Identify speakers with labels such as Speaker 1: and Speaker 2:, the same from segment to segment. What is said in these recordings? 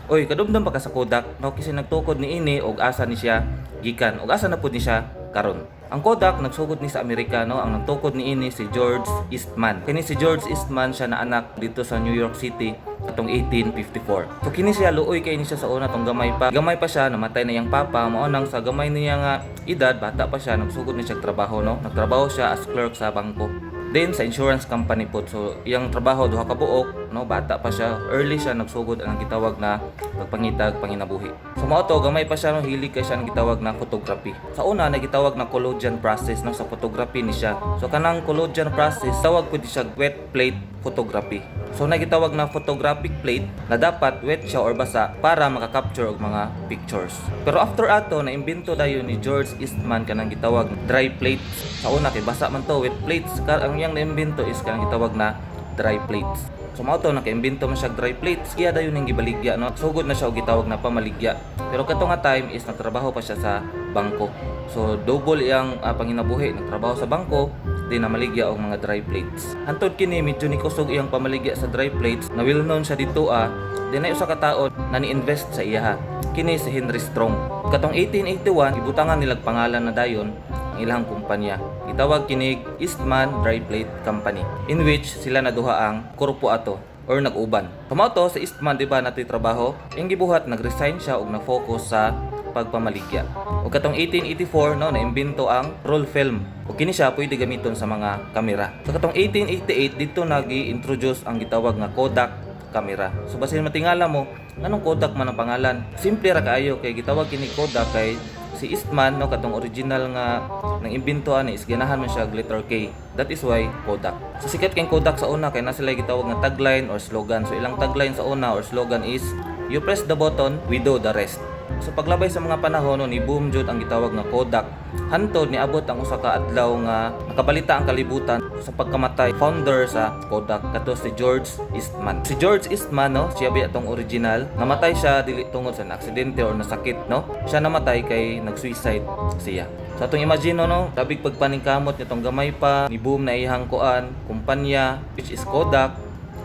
Speaker 1: Oy, kadumdum pa ka sa Kodak, no? Kasi nagtukod ni ini og asa ni siya gikan og asa na pud ni siya karon. Ang Kodak nagsugod ni sa Amerika, no? Ang nagtukod ni ini si George Eastman. Kini si George Eastman, siya na anak dito sa New York City atong 1854. So kini siya, luoy kay ni siya sa una tong gamay pa. Gamay pa siya, namatay na iyang papa, mao nang sa gamay niya nga edad, bata pa siya, nagsugod ni siya og trabaho, no? Nagtrabaho siya as clerk sa bangko. Then sa insurance company po. So iyang trabaho duha ka buok, no? Bata pa siya, early siya nagsugod ang gitawag na pagpangitag panginabuhi. So mao to, gamay pa siya, no, hilig kay siya ang gitawag na photography. Sa una na gitawag na collodion process, no, sa photography ni siya. So kanang collodion process, tawag pud siya wet plate photography. So nagitawag na photographic plate na dapat wet siya or basa para makakapture og mga pictures. Pero after ato, na imbento dayon ni George Eastman kanang gitawag dry plates. Sa una kay basa man to, wet plates. Ang iyang naimbento is kanang gitawag na dry plates. So mao to, naka-imbento man siya og dry plates. Kaya dayon ning gibaligya, no. Sugod na siya og gitawag na pamaligya. Pero kato nga time is nagtrabaho pa siya sa bangko. So double iyang panginabuhi, nagtrabaho sa bangko, di na maligya og mga dry plates. Hantod kini medyo ni kusog iyang pamaligya sa dry plates, na well known siya dito ah. Di na usa ka tawo na ni-invest sa iyaha. Kini si Henry Strong. Katong 1881, gibutangan nilag pangalan na dayon ang ilang kumpanya. Gitawag kinig Eastman Dry Plate Company, in which sila na duha ang korpo ato or nag-uban. Mao to sa Eastman, di ba, natoy trabaho, iyang gibuhat, nag-resign siya og na-focus sa pagpamaligya. Ug katong 1884, no, naimbento ang roll film. Ug kini siya pwede gamiton sa mga kamera. Sa katong 1888, dito nagi-introduce ang gitawag nga Kodak camera. So basin matingala mo, nganong Kodak man ang pangalan? Simple ra kaayo kay gitawag kini Kodak kay si Eastman, no, katong original nga nang imbento ani is ganahan man siya og letter K. That is why Kodak. So sikat kay Kodak sa una kay na sila gitawag nga tagline or slogan. So ilang tagline sa una or slogan is "You press the button, we do the rest." So paglabay sa mga panahon, no, ni boom jud ang gitawag nga Kodak. Hantod niabot ang usa ka adlaw nga nakabalita ang kalibutan sa pagkamatay founder sa Kodak, kato si George Eastman. Si George Eastman, no, siya ba atong original. Namatay siya dili tungod sa aksidente or nasakit, no. Siya namatay kay nag-suicide siya. So atong imagine, no, tabig pagpaningkamot nitong gamay pa, ni boom na iyang kuan, kumpanya, which is Kodak,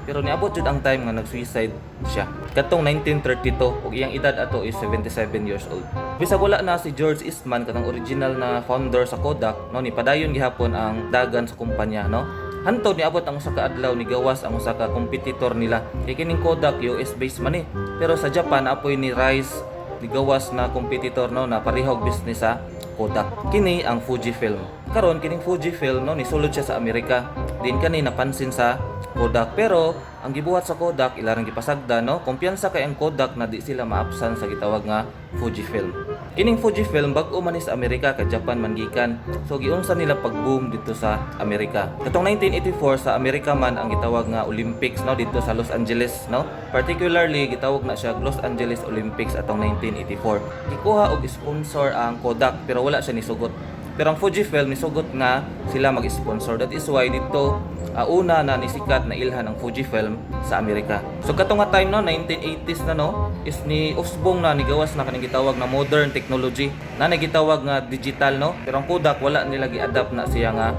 Speaker 1: pero niabot jud ang time nga nag-suicide siya. Katong 1932 ug iyang edad ato is 77 years old. Bisag wala na si George Eastman, katong original na founder sa Kodak, no, ni padayon gihapon ang dagan sa kumpanya, no. Hantod niabot ang usa ka adlaw, ni gawas ang usa ka competitor nila. Kay kining Kodak, US based man eh. Pero sa Japan apoy ni rise, ni gawas na competitor, no, na parehog business sa Kodak. Kini ang Fujifilm. Karon kining Fujifilm, no, nisulod siya sa Amerika. Din kani napansin sa Kodak, pero ang gibuhat sa Kodak, ilarang gipasagda, no, kumpiyansa kay ang Kodak na di sila maapsan sa gitawag nga Fujifilm. Kining Fujifilm bag-o man ni sa Amerika kay Japan man gikan. So giunsa nila pag-boom dito sa Amerika. Katong 1984, sa Amerika man ang gitawag nga Olympics, no, dito sa Los Angeles, no. Particularly gitawag na siya Los Angeles Olympics atong 1984. Gikuha og sponsor ang Kodak pero wala siya nisugot. Pero ang Fujifilm nisugot nga sila mag-sponsor. That is why dito una na nisikat na ilhan ang Fujifilm sa Amerika. So kato nga time, no, 1980s na, no, is ni usbong na, nigawas na kaning gitawag na modern technology na nagitawag nga digital, no. Pero ang Kodak, wala nila gi-adapt na siya nga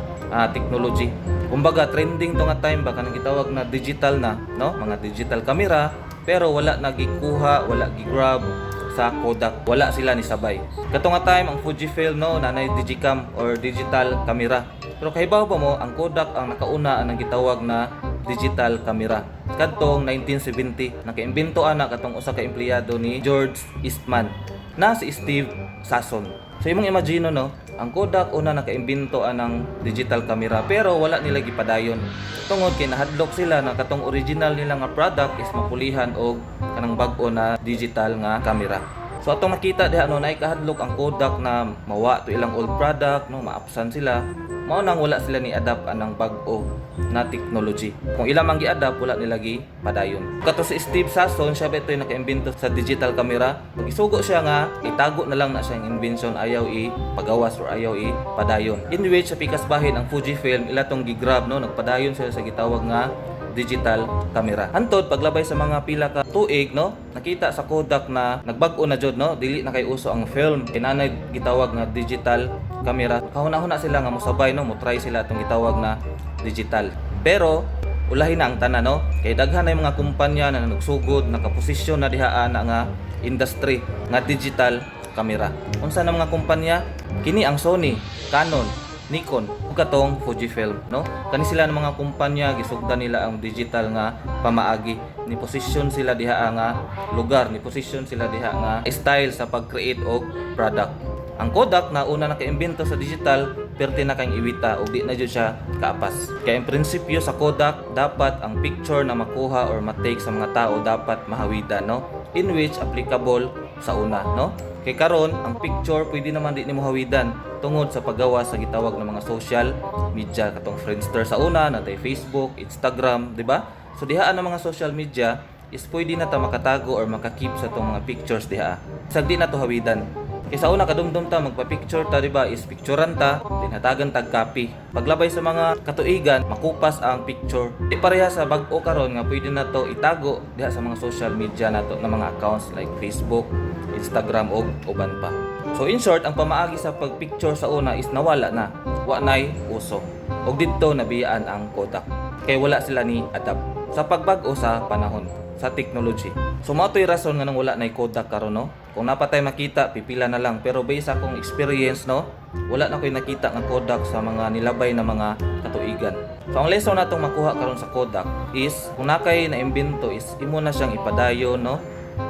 Speaker 1: technology. Kumbaga trending to nga time ba, kanang gitawag na digital na, no, mga digital camera, pero wala na gikuha, wala gi-grab sa Kodak. Wala sila ni sabay. Kato nga time ang Fujifilm, no, nanay digicam or digital camera. Pero kahibaw ba mo, ang Kodak ang nakauna ang gitawag na digital camera. Kadtong 1970, nakaimbento ana katong usa ka empleyado ni George Eastman na si Steve Sasson. So imong imagine, no, ang Kodak una nakaimbento anang digital camera pero wala nila gipadayon. Tungod kay nahadlok sila na katong original nila nga product is mapulihan og kanang bag-o na digital nga camera. So atong nakita diha, no, naay kahadlok ang Kodak na mawa to ilang old product, no, maapsan sila. Mao nang wala sila ni adapt anang bag-o na technology. Kung ila man gi-adapt, wala nila gi padayon. Kato si Steve Sasson, siya ba ito'y naka-imbento sa digital camera. Isugo siya nga itago na lang na siya ang invention, ayaw i-pagawas or ayaw i-padayon. In which sa pikas bahin ang Fujifilm, ila tong gi-grab, no, nagpadayon sila sa gitawag nga digital camera. Hantod paglabay sa mga pila ka tuig, no, nakita sa Kodak na nagbag-o na jud, no, dili na kay uso ang film. Kinanay gitawag nga digital camera. Kahuna-huna sila nga mosabay, no, mo try sila atong gitawag na digital. Pero Ulahi na ang tanan, no? Kay daghan na yung mga kumpanya na nagsugod, nakaposisyon na diha ana nga industry nga digital camera. Unsa na mga kumpanya? Kini ang Sony, Canon, Nikon ug katong Fujifilm, no? Kani sila ng mga kumpanya, gisugdan nila ang digital nga pamaagi. Ni posisyon sila diha nga lugar, ni posisyon sila diha nga style sa pag-create og product. Ang Kodak na una nakaimbento sa digital, perti na kang iwita ug di na jud siya kaapas. Kaya ang prinsipyo sa Kodak, dapat ang picture na makuha or matake sa mga tao dapat mahawidan, no? In which applicable sa una, no? Kay karon ang picture pwede naman di nimo hawidan tungod sa paggawa sa gitawag ng mga social media, katong Friendster sa una, natay Facebook, Instagram, di ba? So dihaan ang mga social media is pwede na ta makatago or maka-keep sa tong mga pictures diha. Sag di na to hawidan. Kay sa una, kadumdum ta magpa-picture ta, di ba, is picturean ta, tinatagan tag copy. Paglabay sa mga katuigan, makupas ang picture. Di pareha sa bag-o karon nga pwede na to itago diha sa mga social media nato na mga accounts like Facebook, Instagram ug uban pa. So in short, ang pamaagi sa pagpicture sa una is nawala na. Wa nay uso. Ug didto nabiyaan ang Kodak. Kay wala sila ni adapt sa pagbag-o sa panahon sa technology. So mao to'y rason nga nang wala nay Kodak karon, no. Kung napatay makita, pipila na lang, pero based sa akong experience, no, wala na ko'y nakita nga Kodak sa mga nilabay na mga katuigan. So ang lesson natong makuha karon sa Kodak is kung nakay na imbento is imo na siyang ipadayon, no.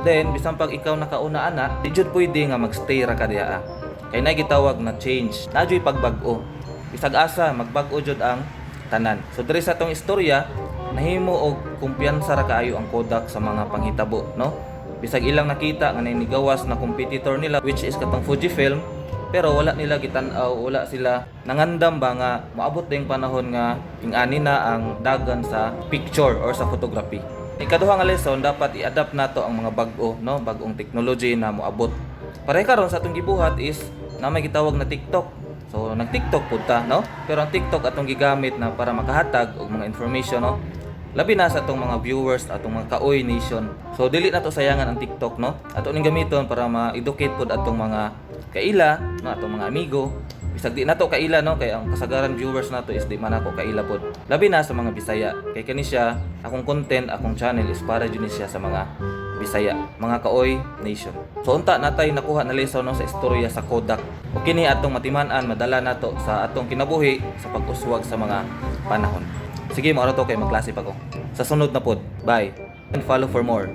Speaker 1: Then bisan pag ikaw nakauna ana, di jud pwede nga magstay ra ka diha. Kay na gitawag na change. Na juy pagbag-o. Bisag asa magbag-o jud ang tanan. So diri sa atong istorya, nahimo og kumpiyansa ra kaayo ang Kodak sa mga panghitabo, no? Bisag ilang nakita nga nanigawas na competitor nila, which is katong Fujifilm, pero wala nila gitan-aw, wala sila nangandam ba nga moabot ding panahon nga ing-ani na ang dagan sa picture or sa photography. Ikaduha nga lesson, dapat i-adapt nato ang mga bag-o, no, bag-ong technology na moabot. Pareha karon sa atong gibuhat is na may gitawag na TikTok. So nag-TikTok pud ta, no? Pero ang TikTok atong gigamit na para makahatag og mga information, no? Labi na sa atong mga viewers, atong mga kaoy nation. So dili na to sayangan ang TikTok, no? Ato ning gamiton para ma-educate pud atong mga kaila, no, atong mga amigo. Bisag di nato kaila, no, kay ang kasagaran viewers nato is di man ako kaila pod. Labi na sa mga Bisaya. Kay kani siya, akong content, akong channel is para jud ni siya sa mga Bisaya, mga kaoy nation. So unta natay nakuha na lesson, no, sa istorya sa Kodak. O kini atong matiman-an, madala nato sa atong kinabuhi sa pag-uswag sa mga panahon. Sige, mao ra to kay magklase pa ko. Sa sunod na pod. Bye. And follow for more.